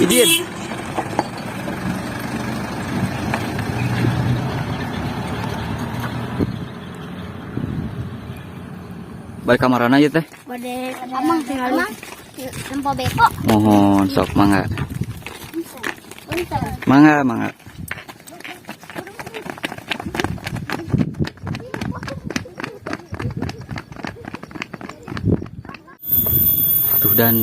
Izin. Balik kamarana ya teh? Bade amang tinggal nempo beko. Mohon sok mangga. Mangga, mangga. Tuh, dan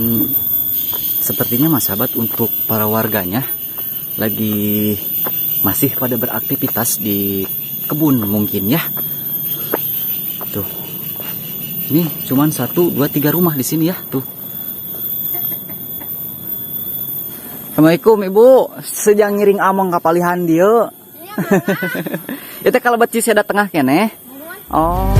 sepertinya mas sahabat untuk para warganya lagi masih pada beraktivitas di kebun mungkin ya. Tuh. Ini cuman 1, 2, 3 rumah di sini ya tuh. Assalamualaikum Ibu, sejang ngiring ameng kapalihan dieu. Itu kalau Ciseda Tengah keneh. Oh.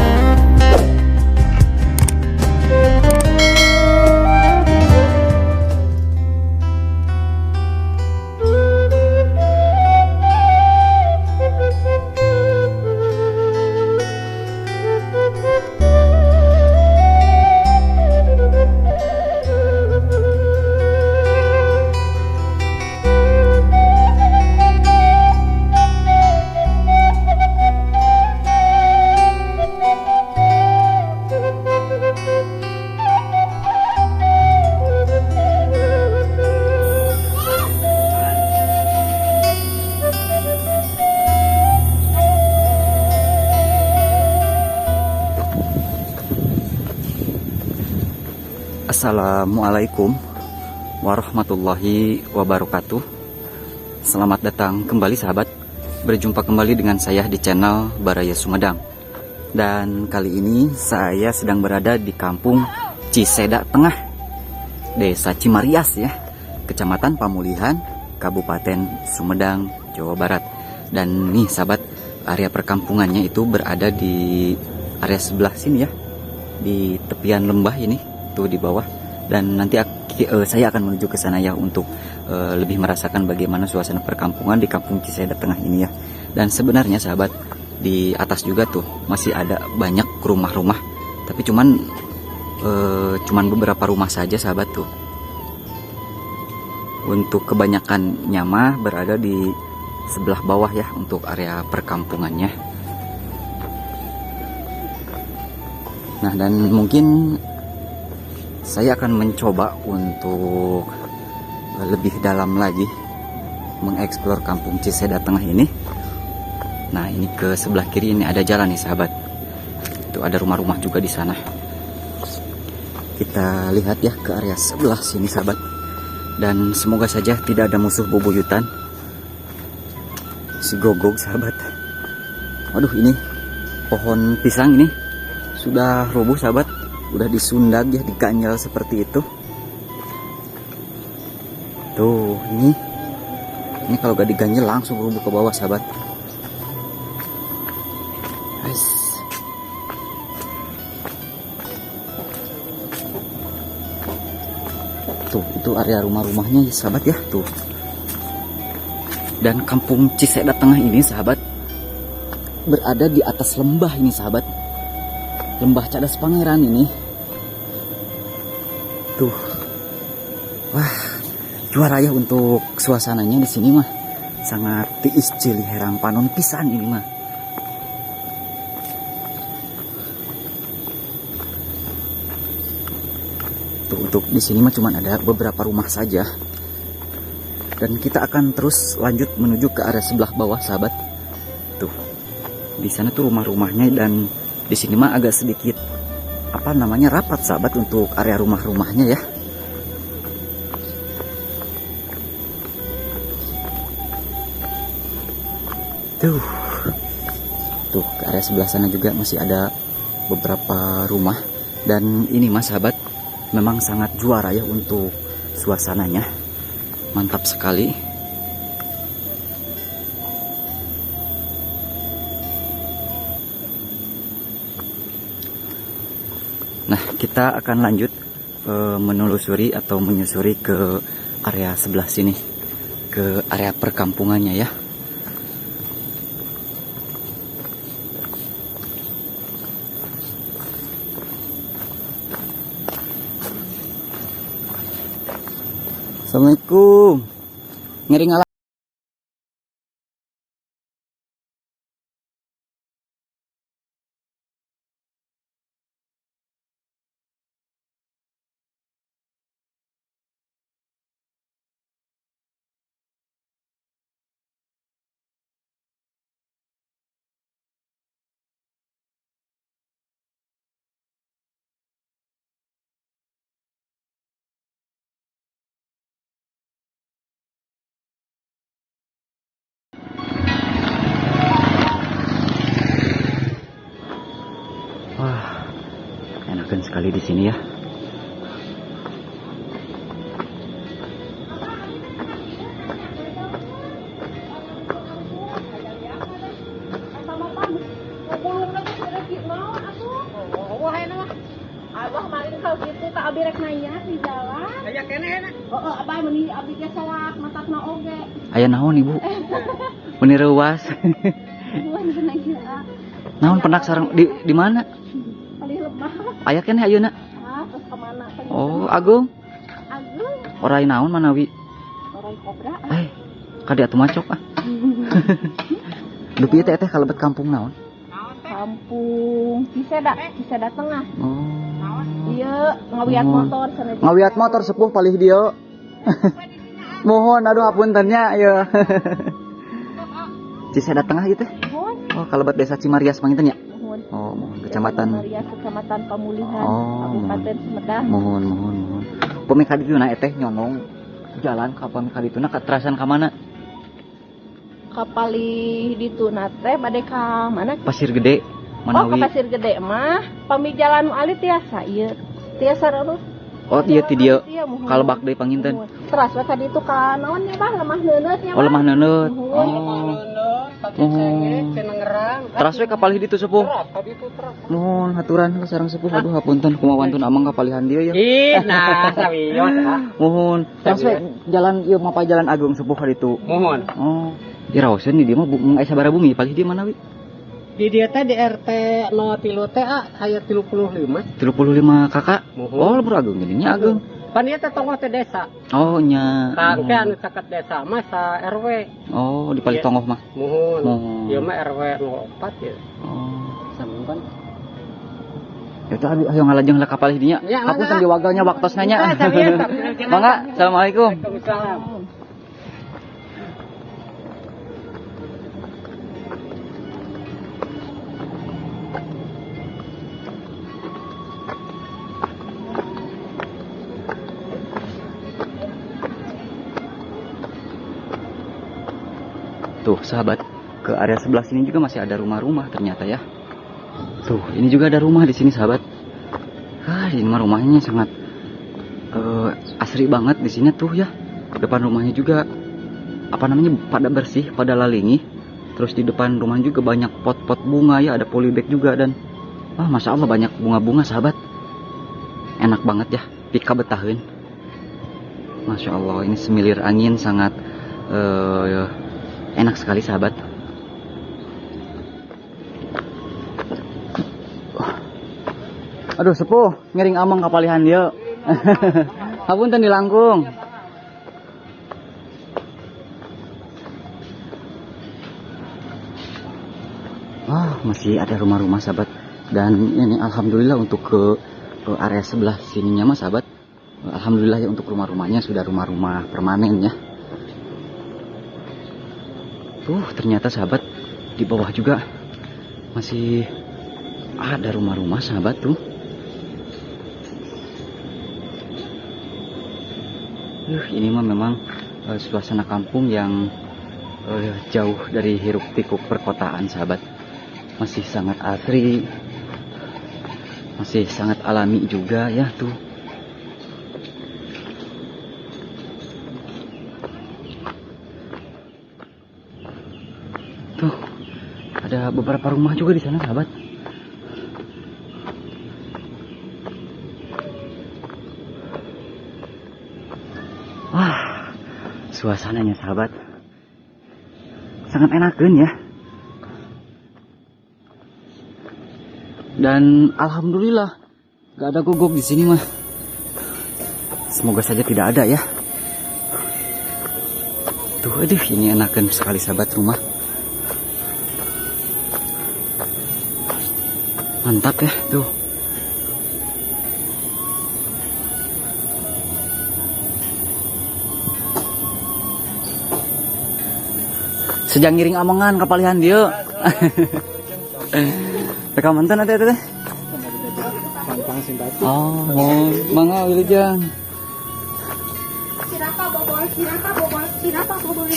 Assalamualaikum warahmatullahi wabarakatuh. Selamat datang kembali sahabat. Berjumpa kembali dengan saya di channel Baraya Sumedang. Dan kali ini saya sedang berada di kampung Ciseda Tengah, Desa Cimarias ya, Kecamatan Pamulihan, Kabupaten Sumedang, Jawa Barat. Dan nih sahabat, area perkampungannya itu berada di area sebelah sini ya, di tepian lembah ini tuh di bawah. Dan nanti saya akan menuju ke sana ya untuk lebih merasakan bagaimana suasana perkampungan di kampung Ciseda Tengah ini ya. Dan sebenarnya sahabat, di atas juga tuh masih ada banyak rumah-rumah, tapi cuman beberapa rumah saja sahabat tuh. Untuk kebanyakannya mah berada di sebelah bawah ya untuk area perkampungannya. Nah, dan mungkin saya akan mencoba untuk lebih dalam lagi mengeksplor kampung Ciseda Tengah ini. Nah, ini ke sebelah kiri ini ada jalan nih sahabat. Itu ada rumah-rumah juga di sana. Kita lihat ya ke area sebelah sini sahabat. Dan semoga saja tidak ada musuh bubuyutan. Si gogog sahabat. Waduh, ini pohon pisang ini sudah roboh sahabat. Udah disundag ya, diganjal seperti itu. Tuh, ini kalau gak diganjel langsung rubuh ke bawah sahabat. Guys. Tuh, itu area rumah-rumahnya ya sahabat ya, tuh. Dan kampung Ciseda Tengah ini sahabat berada di atas lembah ini sahabat. Lembah Cadas Pangeran ini. Tuh. Wah, juara ya untuk suasananya di sini mah. Sangat tiis cili herang panon pisan ini mah. Tuh, untuk di sini mah cuman ada beberapa rumah saja. Dan kita akan terus lanjut menuju ke area sebelah bawah sahabat. Tuh. Di sana tuh rumah-rumahnya, dan di sini mah agak sedikit rapat sahabat untuk area rumah-rumahnya ya. Tuh. Tuh, ke area sebelah sana juga masih ada beberapa rumah. Dan ini mas sahabat memang sangat juara ya untuk suasananya. Mantap sekali. Nah, kita akan lanjut menelusuri atau menyusuri ke area sebelah sini, ke area perkampungannya ya. Assalamualaikum. Ngiring ngala. Wah, enakan sekali di sini ya. Abah maling kalau gitu tak abi rek nanya di jalan. Aya keneh enak. Oh, abah meuni abi ge soak matakna oge. Aya naon, Ibu? Meuni reuas. Nuhun cenah ieu. Naon penak sareng di mana? Palih lemah. Aya keneh ayeuna. Ah, terus kemana? Oh, Agung. Agung. Orai naon manawi? Orai kobra. Eh, kade atuh macok ah. Dupi teh teh kalebet kampung naon? Kampung Ciseda, Ciseda Tengah. Oh. Iya, ngawiat Mohon. motor cenah. Ngawiat motor sepuh palih dieu. Mohon, aduh, hapunten nya ieu. Ciseda Tengah ieu teh. Mohon. Oh, kalebet desa Cimarias panginten nya. Mohon. Oh, mohon kecamatan. Maria, Kecamatan Pamulihan, Oh, Kabupaten Sumedang. Mohon, mohon, mohon. Pami ka dituna teh nyonong jalan ka pami ka dituna katerasan ka mana? Ka palih dituna teh bade ka mana? Pasir Gede Oh, ke manawi. Pasir Gede mah, pami jalan nu alit tiasa ieu. Tiasa terus. Oh, iya ti dieu. Iya, muhun. Kalebak deui panginten. Muhun. Teras we tadi itu ka naon nya, Bah, lemah neuneut nya, Oh, lemah neuneut. Muhun. Oh. Tadi Oh. Cinangerang. Teras we ka palih ditu sepuh. Teras tadi itu teras. Nuhun haturan sareng sepuh, aduh, hapunten kumaha wantun amang ka palihan dieu ya. Ih, nah, sawios ah. Muhun. Teras we jalan ieu mapa jalan Agung sepuh ka ditu. Muhun. Oh. Ieu raoseun di dieu mah mung aya sabaraha bumi palih dieu manawi? Di dieu teh di RT 03 teh ah, aya 35. 35 KK. Muhun. Oh, lembur agung jadinya agung. Pan ieu teh tonggoh teh desa. Oh, nya. Tangke anu caket desa mah sa RW. Oh, di palih Iya. tonggoh mah. Muhun. Muhun. Ieu mah RW 04 ya. Oh. Sampun. Ya udah, ayo ngalajeng lah ka palih dinya. Ya, Hapunten mangga. diwagalnya waktosna nya. Eh, sawios, sawios. Mangga, assalamualaikum. Waalaikumsalam. Tuh, sahabat, ke area sebelah sini juga masih ada rumah-rumah ternyata ya. Tuh, ini juga ada rumah di sini, sahabat. Ah, ini mah rumahnya sangat asri banget di sini tuh ya. Depan rumahnya juga apa namanya pada bersih, pada lalingi. Terus di depan rumah juga banyak pot-pot bunga ya, ada polybag juga dan wah, masya Allah banyak bunga-bunga, sahabat. Enak banget ya, pika betaheun. Masya Allah, ini semilir angin sangat enak sekali, sahabat. Aduh, sepuh, ngiring amang ka palihan dieu. Hapunten dilangkung. Wah, masih ada rumah-rumah, sahabat. Dan ini alhamdulillah untuk ke area sebelah sininya mas sahabat. Alhamdulillah ya, untuk rumah-rumahnya sudah rumah-rumah permanen ya. Tuh, ternyata sahabat di bawah juga masih ada rumah-rumah, sahabat tuh. Ini mah memang suasana kampung yang jauh dari hiruk pikuk perkotaan, sahabat. Masih sangat asri, masih sangat alami juga ya tuh. Tuh, ada beberapa rumah juga di sana, sahabat. Wah, suasananya, sahabat, sangat enakan ya. Dan alhamdulillah gak ada gogok di sini mah. Semoga saja tidak ada ya. Tuh, aduh, ini enakan sekali sahabat rumah. Mantap ya, tuh. Sejang ngiring amengan kapalihan dieu. Rekaman teh nanti teh. Pantang simpati. Oh, mau mangga wilujeng. Sirapa bobol, sirapa bobol, sirapa bobol.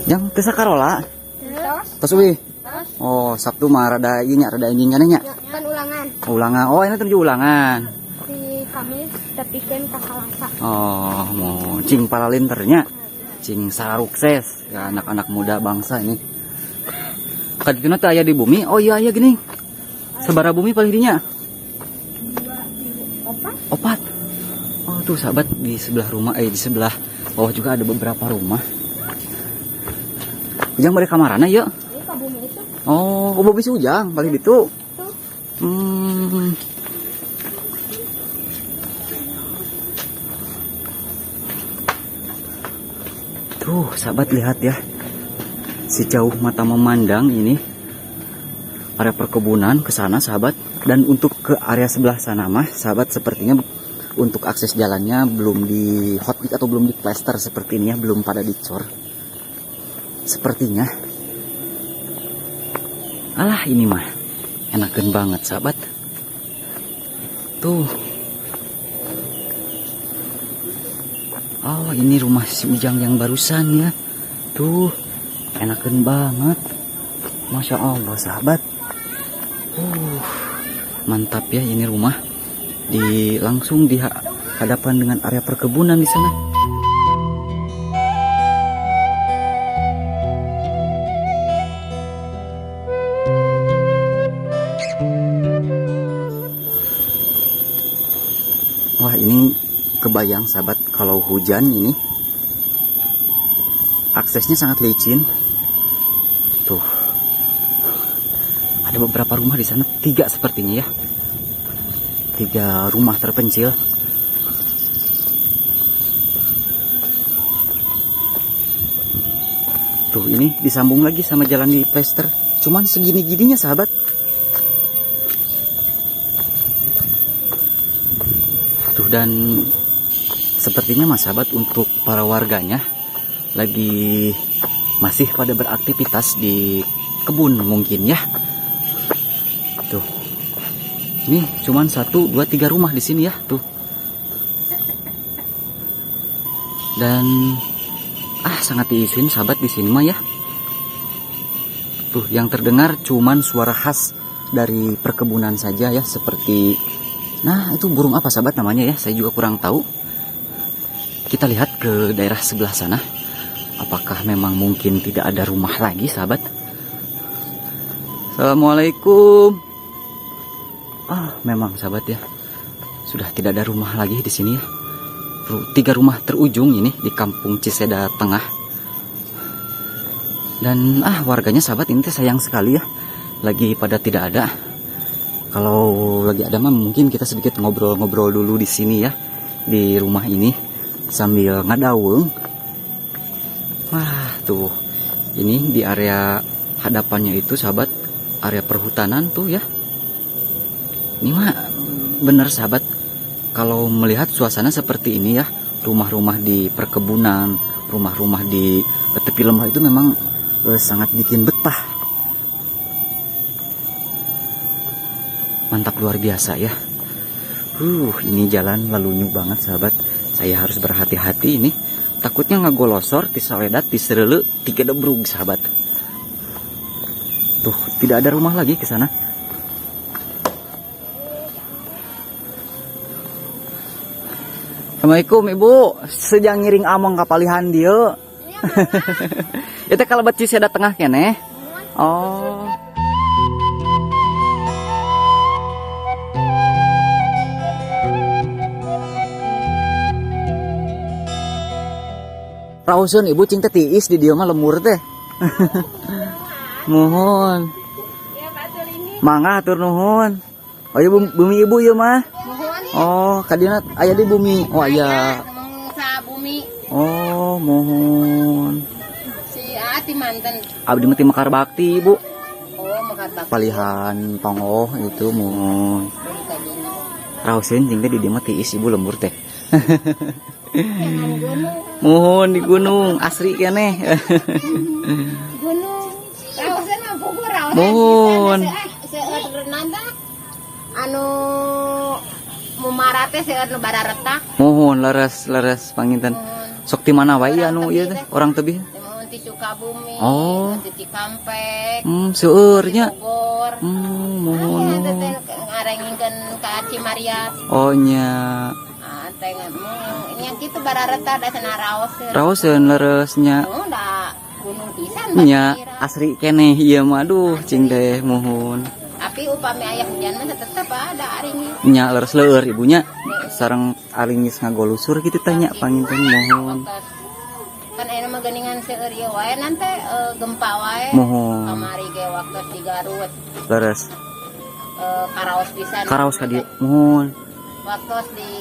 Jang teu sakarola. Terus, Tos uih. terus, Oh, Sabtu mah rada ieu nya, rada anjing nya. kan ulangan Ulangan. Oh, ini tuh ulangan. di Kamis tepikeun ka Salasa. Oh, mau cing paralinternya. Cing sarukses ya anak-anak muda bangsa ini. Kadituna teh aya di bumi. Oh iya iya gini. Sabara bumi paling dinya? 2, 3, 4. 4. Oh tuh sahabat di sebelah rumah, di sebelah bawah juga ada beberapa rumah. Ujang balik kamarana yuk. Ini ka bumi itu. Oh, oh bumi si Ujang paling ditu. Tuh. Tuh, sahabat lihat ya. Sejauh mata memandang ini area perkebunan ke sana sahabat, dan untuk ke area sebelah sana mah sahabat sepertinya untuk akses jalannya belum di hotmix atau belum di plester seperti ini ya, belum pada dicor. Sepertinya. Alah ini mah enakan banget sahabat. Tuh. Oh ini rumah si Ujang yang barusan ya. Tuh enakan banget. Masya Allah sahabat. Mantap ya ini rumah. Di langsung di hadapan dengan area perkebunan di sana. Wah ini kebayang sahabat kalau hujan ini aksesnya sangat licin. Tuh ada beberapa rumah di sana, 3 sepertinya ya, 3 rumah terpencil. Tuh ini disambung lagi sama jalan di plester, cuman segini-gininya sahabat. Tuh dan sepertinya mas sahabat untuk para warganya lagi masih pada beraktivitas di kebun mungkin ya. Tuh ini cuman 1, 2, 3 rumah di sini ya tuh. Dan sangat diizin sahabat di sini mah ya. Tuh yang terdengar cuman suara khas dari perkebunan saja ya, seperti nah itu burung apa sahabat namanya ya, saya juga kurang tahu. Kita lihat ke daerah sebelah sana, apakah memang mungkin tidak ada rumah lagi sahabat. Assalamualaikum. Memang sahabat ya, sudah tidak ada rumah lagi di sini ya. 3 rumah terujung ini di kampung Ciseda Tengah. Dan warganya sahabat ini teh sayang sekali ya, lagi pada tidak ada. Kalau lagi ada mah mungkin kita sedikit ngobrol-ngobrol dulu di sini ya, di rumah ini sambil ngadaweng. Wah tuh, ini di area hadapannya itu sahabat, area perhutanan tuh ya. Ini mah bener sahabat, kalau melihat suasana seperti ini ya, rumah-rumah di perkebunan, rumah-rumah di tepi lembah itu memang sangat bikin betah. Mantap luar biasa ya. Ini jalan lalunyu banget sahabat. Saya harus berhati-hati ini. Takutnya ngagolosor, tisaledat, tiserele, tiga debrug sahabat. Tuh, tidak ada rumah lagi ke sana. Assalamualaikum Ibu, sejang ngiring ameng kapalihan dieu. Itu kalau bet Ciseda Tengah keneh. Oh. Rausun ibu cing teh tiis di dieu mah lemur teh. Nuhun. Mangga atur nuhun. Oh iya bumi ibu ieu mah. Nuhun. Oh, kadina aya di bumi. Oh aya. Sa bumi. Oh, muhun. Si Ati manten. Abdi mah ti Mekar Bakti, Ibu. Oh, Mekar Bakti. Palihan tonggoh itu muhun. Beli kajina. Raoseun jeung teh di dieu mah tiis ibu lembur teh. Muhun di gunung asri keneh. Gunung. Raoseun mah puguh raoseun. Muhun. Seueur nanta anu mumara teh seueur nu bararetak. Muhun leres leres panginten. Sok ti mana wae anu ieu teh orang tebih? Muhun ti Sukabumi, Oh. ti Cikampek, Seueur nya. Bogor. Muhun. Aya teh teh ngarengingkeun ka Cimarias. Oh nya. Ah, teh nya kitu bararetak da cenah raoseun. Raoseun leres nya. Oh, da gunung pisan Nya bakira. asri keneh ieu mah aduh cing teh muhun. Tapi upami aya hujan mah tetep ada aringis. Nya leres leur ibunya sareng aringis ngagolusur kitu teh nya panginten muhun. Kan ayeuna mah geuningan seueur ieu wae nante gempa wae. Muhun. Kamari ge waktu di Garut Leres. Karaos pisan. Karaos ka dieu muhun. Waktu di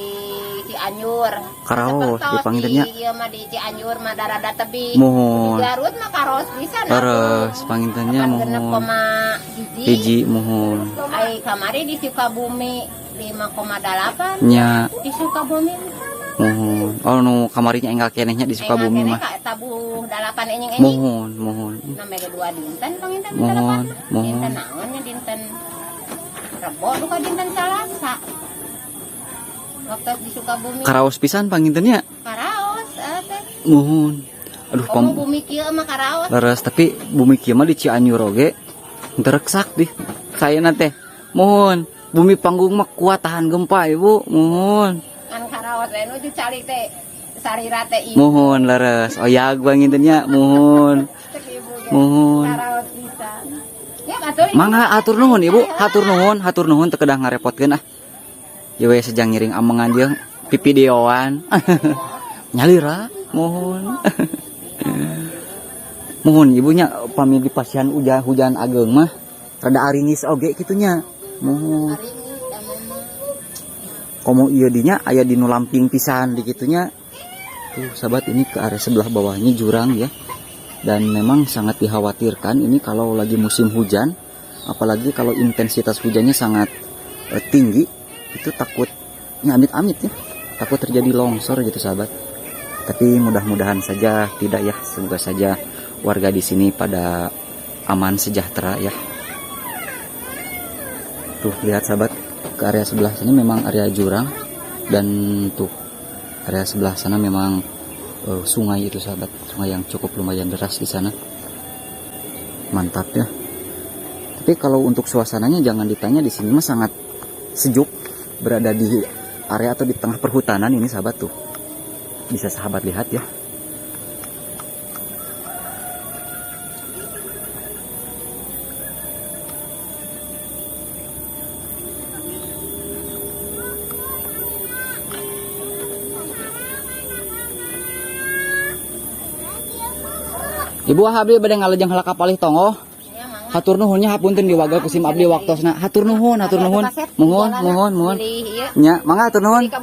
Cianjur. Karaos, Sapertos di panginten nya. Di ieu mah di Cianjur mah darada tebih. Muhun. Di Garut mah karaos pisan. Leres panginten nya Genep muhun. koma hiji. Hiji muhun. Ai kamari di Sukabumi 5,8. Nya Di Sukabumi. muhun. Oh nu kamarinya enggal keneh nya di Sukabumi mah. Ka tabuh dalapan enjing-enjing. Muhun, muhun. Namanya ge dua dinten panginten Muhun, dalapan. muhun. Dinten naon nya dinten Rebo duka dinten Salasa. Waktu di Sukabumi. Karaos pisan panginten nya. Karaos teh. Muhun. Aduh Komo pam bumi kieu mah karaos. leres tapi bumi kieu mah di Cianjur oge teu reksak dih. Sayana teh. Muhun. Bumi panggung mah kuat tahan gempa ibu. Muhun. Kan karaos we nu calik teh sarira teh ieu. Muhun leres. Oyag panginten nya muhun. Cek ibu ge. Muhun. Karaos pisan. Ya atuh. Mangga atur nuhun ibu, hatur nuhun teu kedah ngarepotkeun ah. Ieu we sejang ngiring amengan jeung pipideoan. Nyalira, muhun. Muhun ibunya pami di pasihan hujan hujan ageng mah rada aringis oge kitu nya. Muhun. Aringis da mah. Komo ieu dinya aya di nu lamping pisan di kitunya. Tuh sahabat ini ke area sebelah bawahnya jurang ya. Dan memang sangat dikhawatirkan ini kalau lagi musim hujan, apalagi kalau intensitas hujannya sangat tinggi, itu takutnya amit-amit ya, takut terjadi longsor gitu sahabat. Tapi mudah-mudahan saja tidak ya, semoga saja warga di sini pada aman sejahtera ya. Tuh lihat sahabat, ke area sebelah sini memang area jurang dan tuh area sebelah sana memang sungai itu sahabat, sungai yang cukup lumayan deras di sana. Mantap ya. Tapi kalau untuk suasananya jangan ditanya, di sini mah sangat sejuk, berada di area atau di tengah perhutanan ini sahabat tuh. Bisa sahabat lihat ya. Ibu abdi bade ngalejeng heula ka palih tonggoh. Ya mangga. Hatur nuhun nya hapunten diwagel ku sim abdi waktosna. Hatur nuhun, hatur nuhun. Muhun, muhun, muhun. Beli ieu. Nya, mangga hatur nuhun. Beli ka